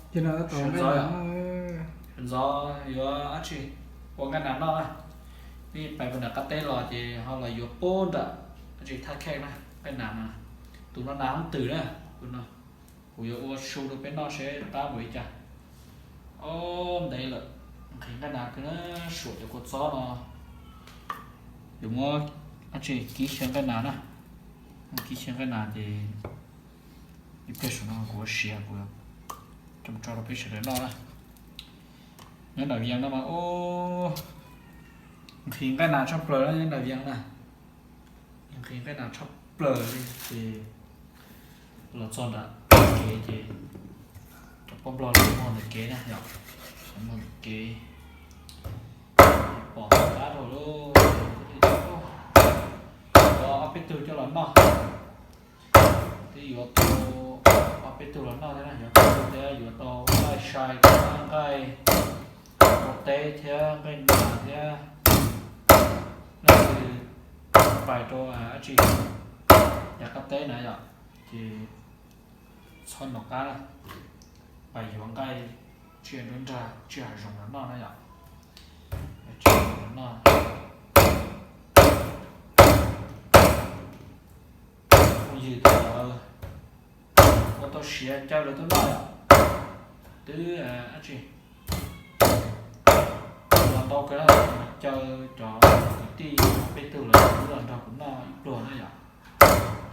Sawv ntxov, sawv ntxov yuav dab tsi, ua nqaij nas noj na. Peb pais puag nram qab teb los ces ho los yuav puag nram dab tsi thaj khej na, nqaij nas no. Tus no nas hoob twm na, tus no. Kuv yuav ua su rau peb noj seb qab npaum li cas. Ob, ntev lawm, nqhis nqaij nas kawg na, suam cov kua txob no. Yuav muab dab tsi kib xyaw nqaij nas na, kib xyaw nqaij nas ces ib pliag saum no kuv ua siav kuv tso tso rau peb sawv daws noj na. Nyob nram Vias no mas nqhis nqaij nas tshaj plaws na, nyob nram Vias na. Nqhis nqaij nas tshaj plaws li ces los txog nram kev ces cov poj nplog lawv muag ntawm kev na yom, muag ntawm kev, pom qab rau lawm, ob peb tug coj los noj. Twb yuav tau ob peb tug los noj thiab na, yuav tau thiab, yuav tau nqaij sai thiab, nqaij ua teb thiab, nqaij nas thiab. Leej twg pais rau dab tsi yav qab teb na yom, ces txhob nco qab pais yuav nqaij tsiaj nruab nrag tsiaj hav zoov los noj na yom. Tsiaj hav zoov los noj, phooj ywg tau lawv ua tau siav caw lawv tuaj noj yom. Twb dab tsi los ntau kawg na, caw cov kwv tij peb tug lawv twb los nrog kuv noj ib pluag na yom.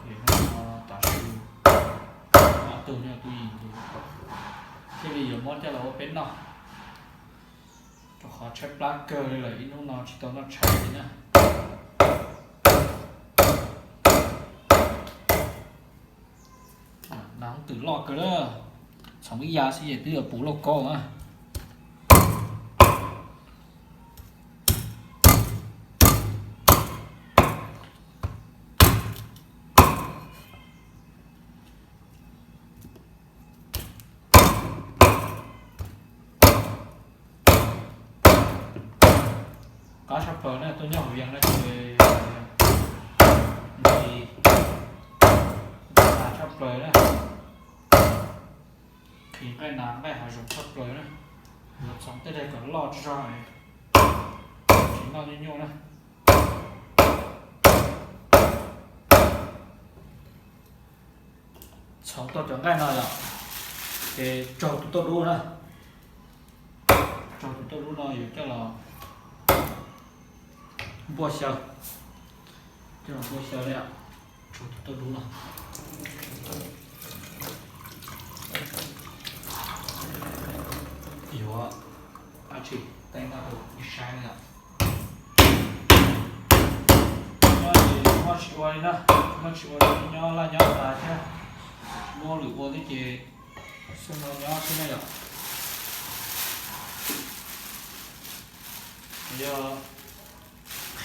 Ces hnub no tav su ob tug no kuj yim ces thiaj li yuav muab coj los ua peb noj, rau qhov tshaib plab kawg li lawm, ib hnub no tsis tau noj tshais li na. Nas hoob twm loj kawg na, txhoov ib yav xwb ces twb yuav puv lauj kaub na. Qab tshaj plaws na, tuaj nyob hauv Vias no ces nqhis nqaij nas tshaj plaws na. Nqhis nqaij nas nqaij hav zoov tshaj plaws na. Yuav txhoov tej daim kom loj zog, tsis noj nyuaj nyuaj na. Txhoov tau cov nqaij no yom, ces tsaug tus tauj dub na. Tsaug tus tauj dub no yuav coj los npuaj xyaw, coj los npuaj xyaw li. Tsaug tus tauj dub no yuav dab tsi, teeb no rau ib sab li os. Nyob ces muab tsis ua li na, muab tsis ua li, nyob laj nyob tas thiab, muab lwm ua thiab ces xwb no nyob xwb na yom. Yog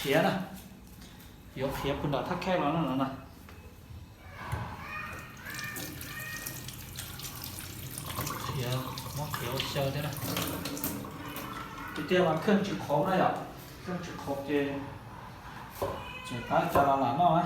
qhiav na, yuav qhiav puag nram thaj khej los na no na. Qhiav, muab qhiav ua xyaw thiab na. Tiag tiag mas kheej tsis qhov na yom, kheej tsis qhov ces tseem tab cas los lam noj na.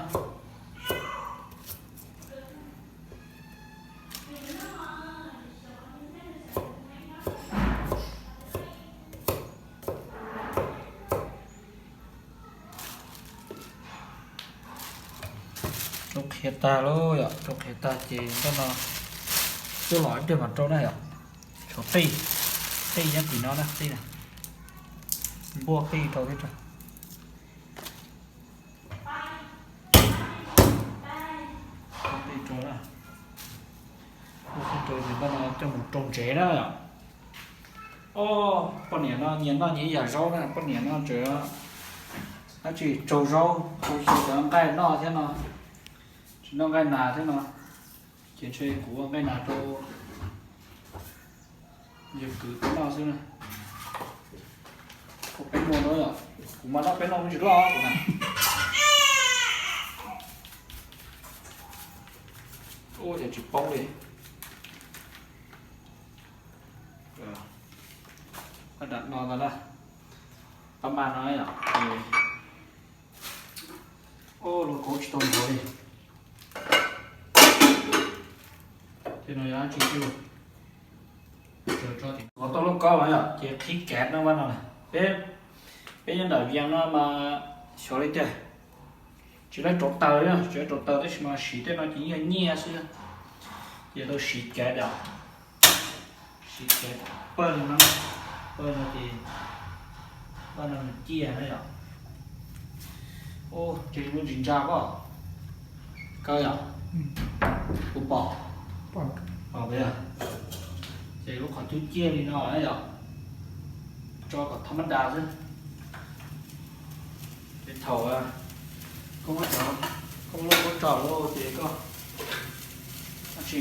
Rau qhiav tag lauj yom, rau qhiav tag ces nraj no tuaj los ib pliag mas rau na yom. Tshuav qij, qij nyob tim no na, qij na, npuaj qij rau thiab rau. Npuaj qij rau na, npuaj qij rau ces nraj no coj mus rau ntsev na yom. Ob, poj niam no nyias noj nyias ib yam zaub na, poj niam no tseem dab tsi tsaug zaub tsaug xyaw cov nqaij noj thiab no, tsis noj nqaij nas thiab no, ces ntshe kuv ua nqaij nas rau yawg kwv peb noj xwb na. Kuv peb muag no yom, kuv mas noj peb noj kuv tsis loj kuv na. Ua cas tsis poob li. Dam no ntag na, pab ma no yom. Ua lauj kaub tsis tau ntxuav li. Ces no yog dab tsi cwj? Koj yom, ces qhib kav no mas no, peb, peb nyob ntawm Vias no mas xyov li tiag, tsis lawv rauv taws, tsis lawv rauv taws tab sis mas siv tej no ces yeej yog nyiaj xwb. Ces tau siv kav yom, siv kav pawg no, pawg no ces, pawg no nws ciaj na yom. Ub, ces lub ntsis ntsa pob kawg yom, kuv pom, pom yom. Ces lub qhov cub ciaj li no na yom, tso kom thab mab das xwb. Ces thaum koj muab cov, koj muab lub khaub tso lawm ces koj, dab tsi,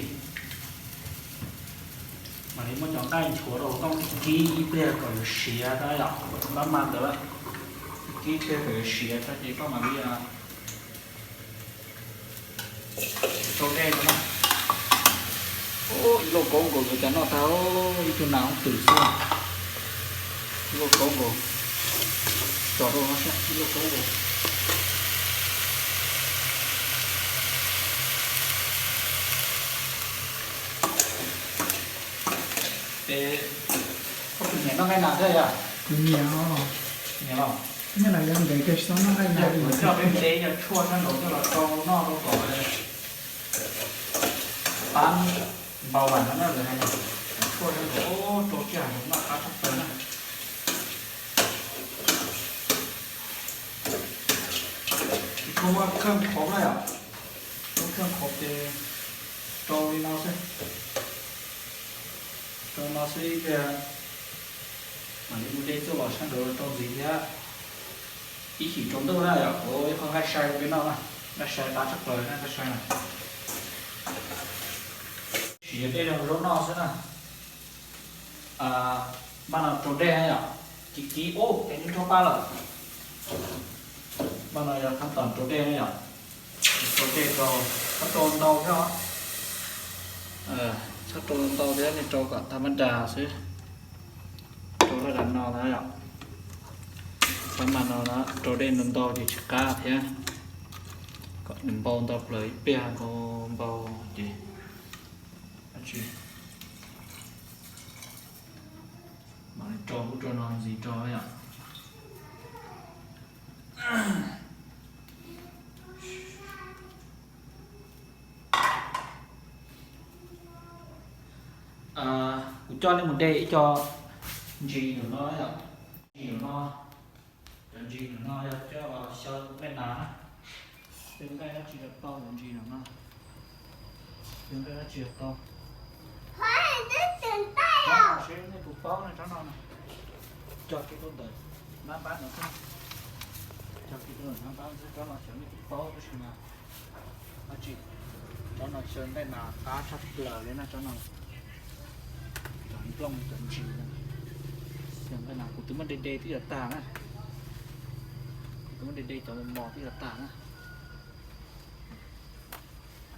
mam li muab cov nqaij nchuav rau koj kib ib pliag kom yuav siav na yom, mab mas ntawd, kib ib pliag kom yuav siav tas ces koj mam li rau dej no na. Ib lauj kaub nkaus yuav cas noj tag, ib tug nas hoob twm xwb. Ib lauj kaub nkaus, tso rau no saib ib lauj kaub nkaus. Es koj puas nyiam noj nqaij nas thiab yom? Kuv nyiam os. Nyiam los? Nyob no yog ntev tiag tsis tau noj nqaij nas li. Coj peb ntev cov tshuaj sab nraud coj los rau noj rau kom pab npau vam no na, lawv hais tshuaj sab nraud rau kiag hav zoov noj qab tshaj plaws na. Tsis tshua muaj khawj qhov na yom, muaj khawj qhov ces rau li no xwb. Rau no xwb ib pliag mam li mus de txuj lom sab nraud rau ntxiv thiab. Ib chim tsaus ntuj na yom, kuv ib qho nqaij sai rau peb noj na, nqaij sai qab tshaj plaws na, nqaij sai na. Siv dej rau zaub noj xwb na. Maj no rau dej na yom, kib kib ub es nws rau pab lawm. Maj no yog thab tom rau dej na yom, rau dej rau, txhob rau ntau thiab os. Txhob rau ntau thiab, nej rau kom thab mab das xwb. Rau laj dam no na yom, pab maj no na, rau dej ntau ntau ces tsis qab thiab, kom nws npau ntau plaws ib pliag nkaus npau ces dab tsi. Mam li rau ub rau no ntxiv rau yom. Kuv coj nej mus de ib co ntsis ntawm no yom. Ntsis ntawm no, cov ntsis ntawm no yog coj xyaw nqaij nas na. Xyaw nqaij dab tsi los tau cov ntsis ntawm no. Xyaw nqaij dab tsi los tau. Tsob no seb nej puas paub na, tsob no na. Cog kiag rau ntawm nab npab no xwb. Cog kiag rau ntawm nab npab xwb, tsob no xyov nej puas paub tab sis mas dab tsi, tsob no xyaw nqaij nas qab tshaj plaws li na tsob no. Cov nplooj cov ntsis no, xyaw nqaij nas kuv twb muab de de twb yuav tag na. Kuv twb muab de de cov mos mos twb yuav tag na.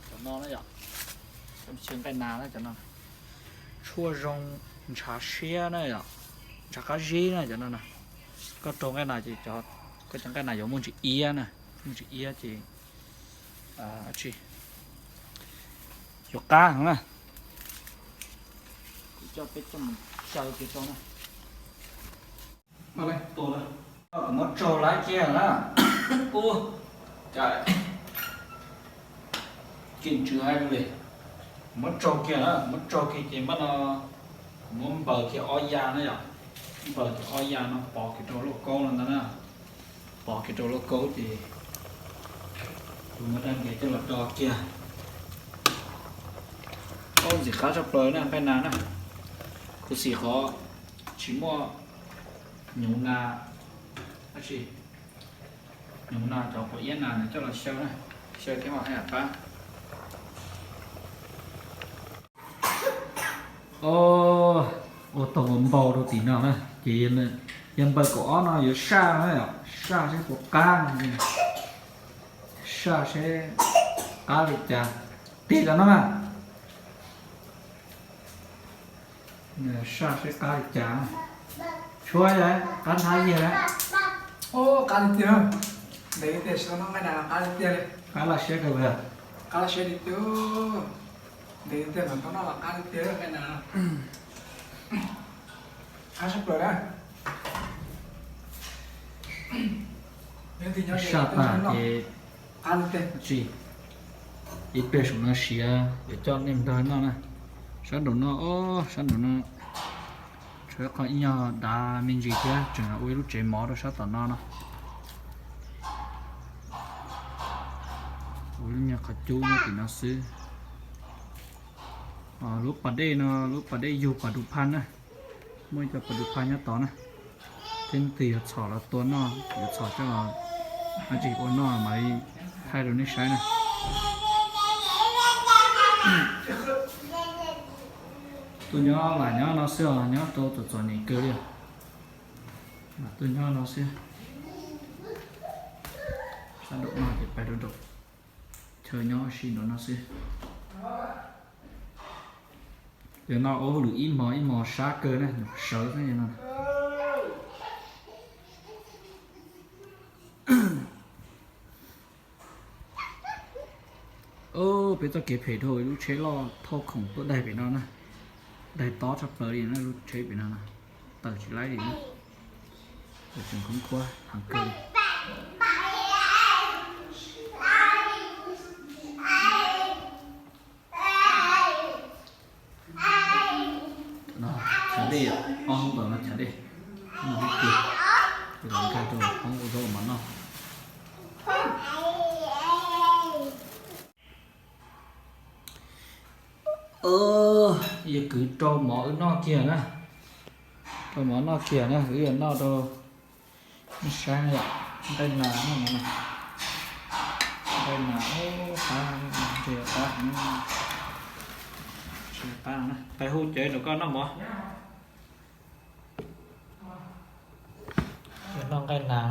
Cov no na yom, xyaw nqaij nas na cov no. Tshuaj zoo ntshav siab na yom, ntshav qab zib na cov no na. Koj rau nqaij nas ces koj cov nqaij nas yuav muaj ntsis iab na, muaj ntsis iab ces dab tsi, yuav qab heev na. Kuv coj peb coj mus xyaw kiag rau na. Kuv muab tsau lawm kiag na. Ub, cas keej tswv hais li. Kuv muab tsau kiag na, kuv muab tsau kiag ces maj no kuv muab npaws kiag ob ya na yom. Npaws kiag ob ya no pov kiag rau lauj kaub no ntag na. Pov kiag rau lauj kaub ces kuv muab rab ntiav coj los do kiag. Ub, ntxim qab tshaj plaws na nqaij nas na. Khuv xim qhov tsis muaj hnyuv nas, tab sis hnyuv nas cov quav iab nas nws coj los xyaw na, xyaw thiab mas haj yam qab. Ua tau ua npau rau tim no na ces yog npaws kaum ob no yuav saj na, saj seb puas qab, saj seb qab li cas. Tig rau no na. Saj seb qab li cas. Tshuav qab hnab yig na. Ub, qab li tiag. Ntev tiag, tsis tau noj nqaij nas qab li tiag li. Qab laj siab kawg li. Qab laj siab li tiag. Ntev tiag mas tau noj los qab li tiag nqaij nas. Sab plaws na. Sab tas ces tsis, ib pliag saum no siav, yuav coj nej nrog noj na. Sab nraum no, o, sab nraum no tshuav qhov ib nyuag dav me ntsis thiab, tseem ua ib lub tsev mov rau sab tom no no. Ua lub nyuag qhov cub nyob tim no xwb. Lub pas dej no, lub pas dej yug pas du phaj na. Muaj ib co pas du phaj nyob tod na. Thiab twg yuav txhom los tua noj, yuav txhom coj los ua noj mam li thaij rau nej saib na. Tuaj nyob lam nyob no xwb os, nyob tau txom txom nyem kawg li os. Mas tuaj nyob no xwb. Sab nraum no ces pais rau nraum chaw nyob si nraum no xwb. Cov no ua hauj lwm ib hmos ib hmos sab kawg na, nyuam qhuav sawv xwb no. Peb txoj kev phem dhau, lub tsheb loj thauj khoom tuaj daig pem no na. Daig tob tshaj plaws li na, lub tsheb pem no na, tawm tsis laib li na. Tseem khoob khuab heev kawg li. Chav dej, ob hoob ntawm no chav dej, no hoob twg, ces los nkag rau hoob ua zaub ua mov noj. Yog kwv rau mov wb noj kiag na, rau mov noj kiag na, wb yuav noj rau nej saib na yom. Nqaij nas, nqaij nas, qab, ntses qab, ntses qab no na. Pais hu cov rau koj noj mov. Noj nqaij nas,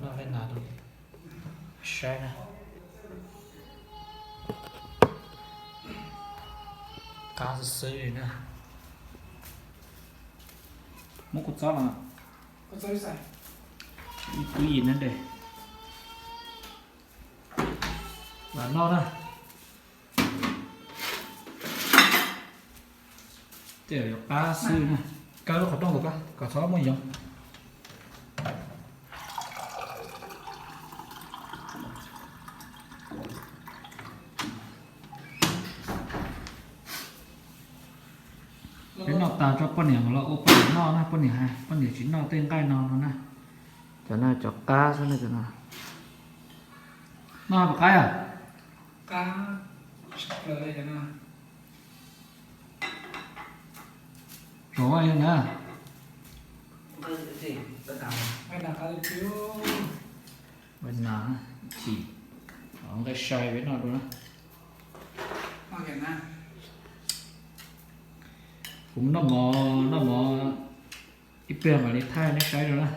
noj nqaij nas rau saib na. Qab xwb xwb li na. Muab kua txob los, ib kwv yim na de. Los noj na. Tej zaum yuav qab xwb na. Kaw lub qhov rooj ntawm ko kom txhob muaj yoov. Peb noj tas tso poj niam los ua poj niam noj na, poj niam hais poj niam tsis noj tej nqaij no no na. Cov no cov qab xwb na cov no. Noj puas qab yom? Qab tshaj plaws li cov no. Zoo li na. Nqaij nas, chim, nqaij sai peb noj dua na. Kuv mus noj mov, noj mov ib pliag mam li thaij nej saib dua na.